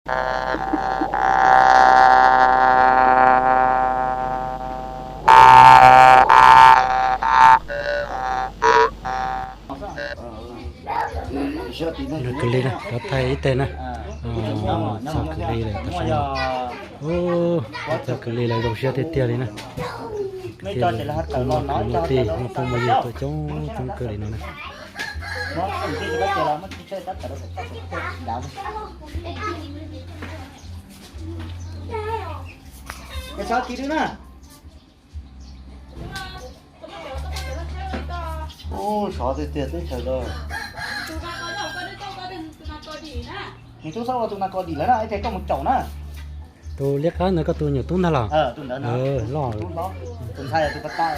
Kwv Lis na, cov thaij ib teg na. Txog kwv Lis lawm, tam sim no, txog kwv Lis lawm zoo siab tiag tiag li na. Kwv tij muaj phooj muaj ywg tuaj coob coob kawg li no na. Ub, sov tiag tiag teb chaws no. Nws tub xob ua tus nas kos dim lawm na, ib pliag koj mus caum na. Tus liab qab ntawd koj tus nyuam tub ntag los? Tus ntawd na, loj. Tus ntxhais tus pas tas.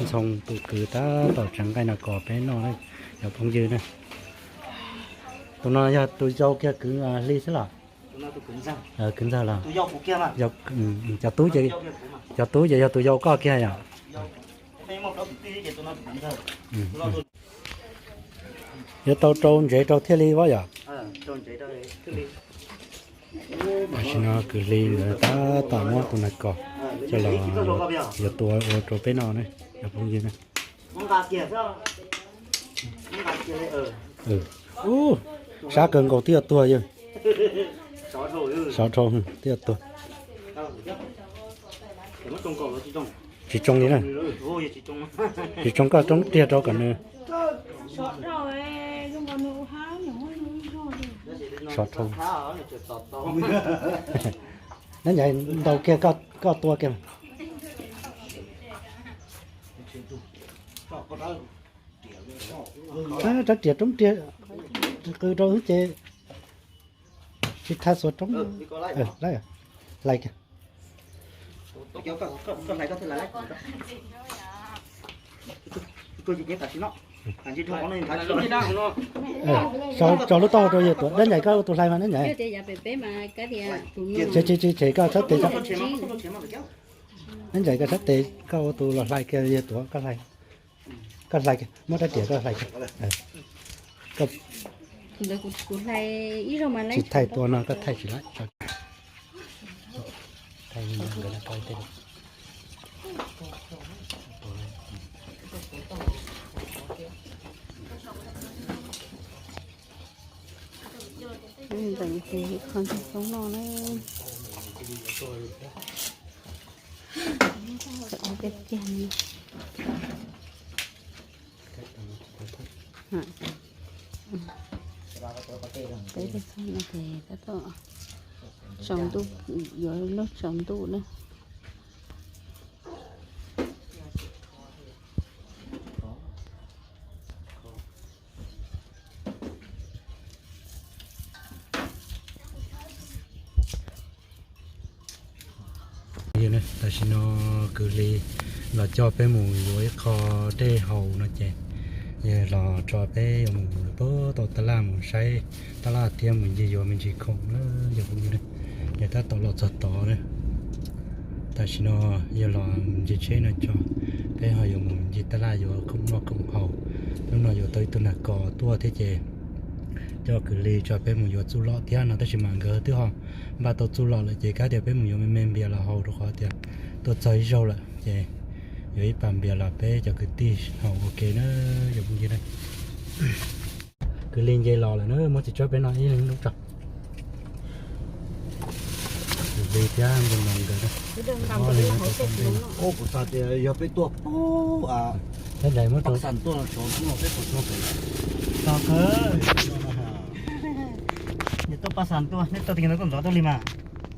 Ntxhoo tus kwv tab tom tseev nqaij nas kos peb noj na, cov phooj ywg na. Tus no yog tus yau kiag kwv Hli xwb los? Kwv Ntxawg los? Cov tub ces, cov tub ces yog tus yau koj kiag yom? Yuav tau rau ntsev rau thiaj li vaj yom? Tam sim no kwv Hli nkawd tab tom muab tus nas kos coj los yuav tua ua rau peb noj na, cov phooj ywg na. Ub, sab kawg nkaus twb yuav tuag yawg. Sov dhau twb yuav tuag. Tsis tsoo li na. Tsis tsoo, koj roob riag rau kom nws sov dhau. Neb ncaim ntaus kiag koj tua kiag. Rab riam roob riag qw rau wb ces tsis thaij xuas roob. Hlais kiag. Tso lub taub hau rau yawg Tuam, Dab Nyaim koj ua tus hlais mas Dab Nyaim. Tsis tsis tsis, koj sab tes, Dab Nyaim koj sab tes koj ua tus los hlais kiag yawg Tuam, koj hlais kiag, muab rab riam koj hlais kiag. Tsis thaij tua no koj thaij tsis laib. Ntawm ces kho ntseeg xoob noj na. Tawm kiag kiag li. Peb tej xoob no ces tab tom tsaus ntuj, yuav luag tsaus ntuj na. Tam sim no kwv Hli los coj peb mus yuav ib qho dej haus no ces yawg los tso peb yuav mus puag tom tab laj mus saib tab laj thiab mus ncig yuav me ntsis khoom na, yog phooj ywg na. Yawg tab tom los txog tod na. Tam sim no yawg los mus ncig tsheb no tso, peb ho yuav mus ncig tab laj yuav khoom noj khoom haus. Hnub no yuav tau ib tug nag kos tuaj thiab ces coj kwv Hli tso peb mus yuav txuj lom thiab no, tab sis mas nkawd twb ho npaj tau txuj lom lawm ces kav tias peb mus yuav me me npias los haus rau qhov tias tuaj txog ib zaug lawm ces yuav ib pas npias los peb cov kwv tij haus ua ke na, yog phooj ywg na. Kwv Hli nce los lawm na, muab txiv tsob peb noj ib leeg lub tso. Kwv Hli thiab npua ntoo nkawd na. Kuv xav tias yog peb tuaj pub Paj Xas tuaj no, peb puas tuaj pem? Txog kawg. Nws tuaj Paj Xas tuaj, neb tuaj tim no tuaj ntxov tuaj li mas.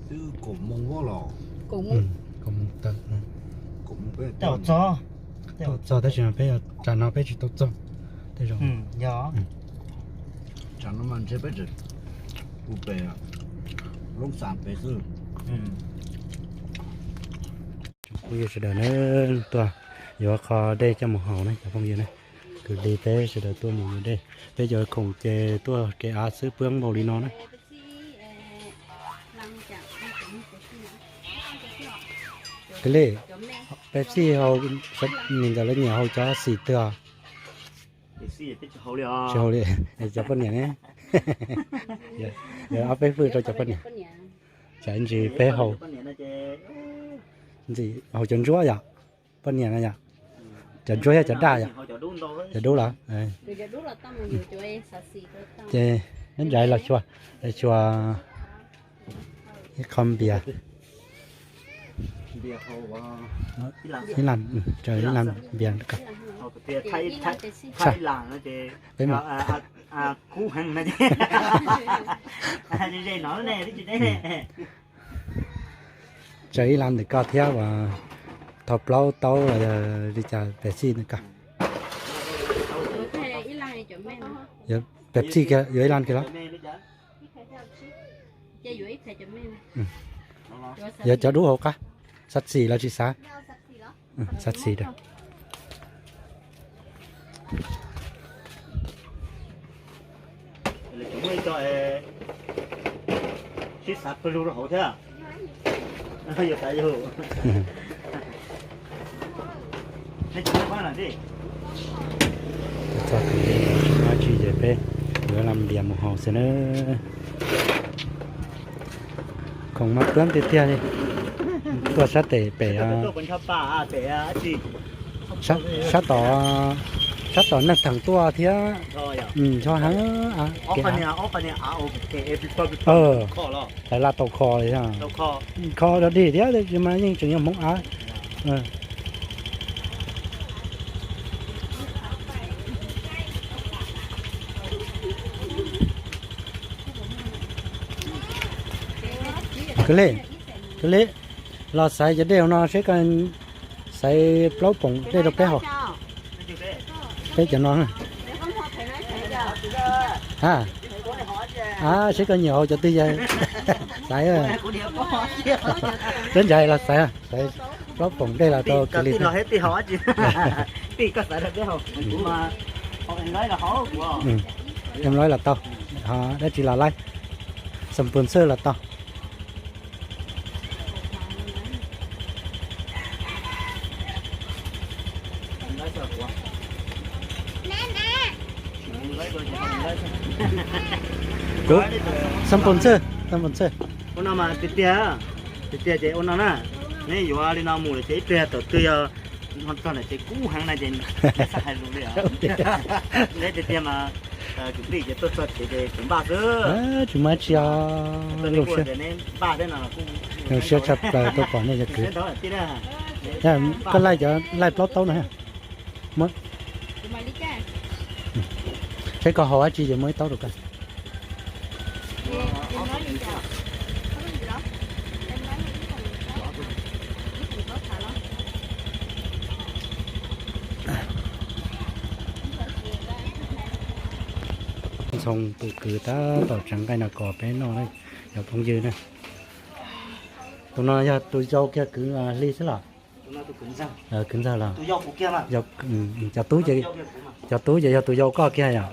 Twb kaum moos los. Kaum moos tawm. Kaum moos peb txog. Txog tab sis mas peb tsam no peb tsis tau txog tej zaum. Tsam no mas ntshe peb tseem ua pem Loob Xas pem xwb. Phooj ywg sawv daws na, tuaj yuav qho dej coj mus haus na cov phooj ywg na. Kwv Hli peb sawv daws tuaj mus yuav dej, peb cov khoom ces tuaj kev av xwb poob npaum li no na. Kwv Hli, Pepsi haus, nws ntawm lawv nyiam haus cov xim twg os? Tsis haus li, cov poj niam ne. Ob peb hwj rau cov poj niam. Tsam ntsis peb haus, ntxim haus cov ntsuab yom, poj niam no yom. Cov ntsuab yog cov daj yom, cov dub los. Ces neb nraiv los xyuas, xyuas ib qho npias. Ib lan, raws ib lan npias. Peb mus. Raws ib lan ntawm koj thiab uas thau plaub taub los yog li cas Pepsi ntawm koj. Pepsi kiag yuav ib lan kiag los. Yuav cov dub hauv qab, xav xim los tsis xav? Xav xim rau. Sib xav pawg lug rau hauv thiab. Txog kwv tij tsis muaj dab tsi ces peb yuav lam npias mus haus xwb na. Khoom mas plab tiag tiag li. Tuaj sab tes pem, sab tom, sab tom neeg theem tuaj thiab. Ncho heev. Lawv laj tau kho li, kho dog dig thiab tab sis mas yeej tseem yog Hmoob av. Kwv Lis, kwv Lis, los xaiv cov dej hauv no seb koj xaiv plaub poom dej rau peb haus. Peb cov no. A, seb koj nyiam haus cov twg, xaiv. Peb ntsais los xaiv, xaiv plaub poom dej los rau kwv Lis. Em lawv los tau, dab tsi los laib, xam pus xwb los tau. Kuv, xam pus xwb, xam pus xwb. Ua no mas tiag tiag, tiag tiag ces ua no na. Neb yuav li no mus lawm ces ib pliag thaum twg yog txog lawm ces kub heev na ces neb xav hais lus li os. Neb tiag tiag mas kwv tij ces tuaj txog ces kuv npaj xwb. Tsis muaj dab tsi os. Zoo siab, zoo siab tshaj plaws tuaj pom nej cov kwv. Koj laij cov laij plaub taub no. Seb koj haus dab tsi ces muab ib taub rau koj. Ntxhoo tus kwv tab tom tseev nqaij no kom peb noj, cov phooj ywg na. Tus no yog tus yau kiag kwv Hli xwb los? Kwv Ntxawg los? Cov tub, cov tub ces yog tus yau koj kiag yom?